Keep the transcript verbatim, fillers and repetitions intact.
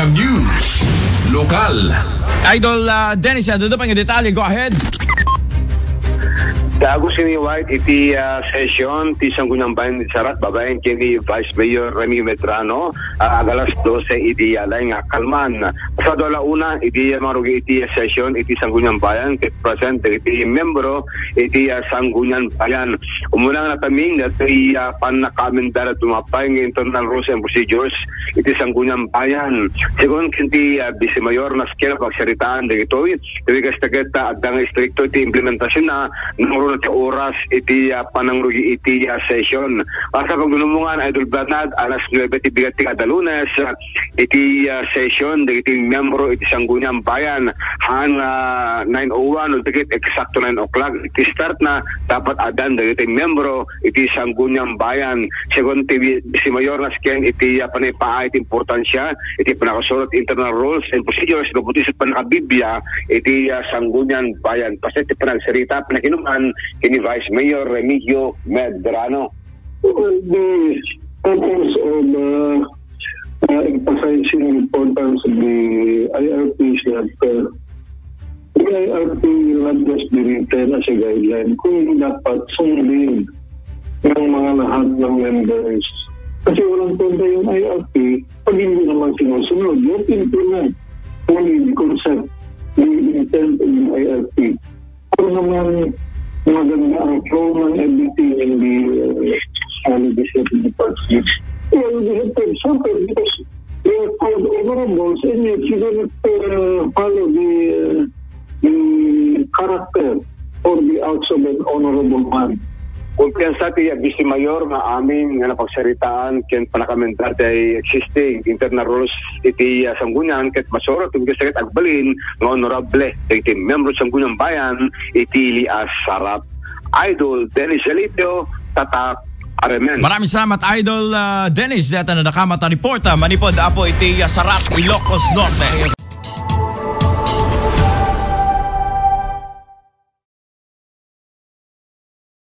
News. Lokal. Idol, ah, Dennis, ah, dadapan nga detalye. Go ahead. Dagus ken ni White iti, ah, session ti Sangguniang Bayan iti Sarat babaen ken ni Vice Mayor Remy Medrano, ah, ag alas dose iti, ah, laing kalman. Pasado ala una, iti, ah, mangrugi iti, ah, session iti Sangguniang Bayan, ket present dagiti membro iti, ah, Sangguniang Bayan. Umuna nga nataming datoy, ah, pannakaamendar a dumapay nga internal rules and procedures iti Sangguniang Bayan. Segun ken ti, ah, Vice Mayor Nasken a pagsaritaan dagitoy, iti kas ket, ah, adda nga istrikto iti implementasionna, nangruna ti oras iti, ah, panangrugi iti, ah, session. Sa pagdunumngan, Idol Bernard, alas nuebe ti bigat ti kada Lunes, ah, iti, ah, session dagiti membro iti Sangguniang Bayan. Haan, ah, nine oh one, no, ti ket eksakto nine o'clock iti start na, dapat addan dagiti membro iti Sangguniang Bayan. Segun ti Vice Mayor Nasken iti, ah, panaipaay ti importansia iti pannakasurot internal rules and procedures gapu ti isu ti pannakabibia iti, ah, Sangguniang Bayan. Paset ti panagsarita, panakinuman ken ni Vice Mayor Remigio Medrano. Well, the purpose of, uh, uh, emphasizing the importance of the I R P is that, uh, the I R P will not just be written as a guideline, kundi dapat sundin ng mga lahat ng members. Kasi walang kwenta yung I R P pag hindi naman sinusunod. Just implement only the concept, the intent of the I R P. Kung naman maganda ang flow ng everything in the, uh, uh, legislative department, well, we have to example because we are called honorables and yet you cannot, uh, follow the, uh, the character or the acts of an honorable man. Kumpiyansa ti Vice Mayor nga amin nga napagsaritaan ken panakamendar ti existing internal rules iti, ah, Sanggunian ket masurot ti ket agbalin nga honorable dagiti membro ti Sangguniang Bayan iti ili a sarap. Idol Dennis Alipio, Tatak Aremen. Maraming salamat, Idol, ah, Dennis. Dayta nadakamat a report, ah, manipod, apo, iti, ah, Sarat, Ilocos Norte.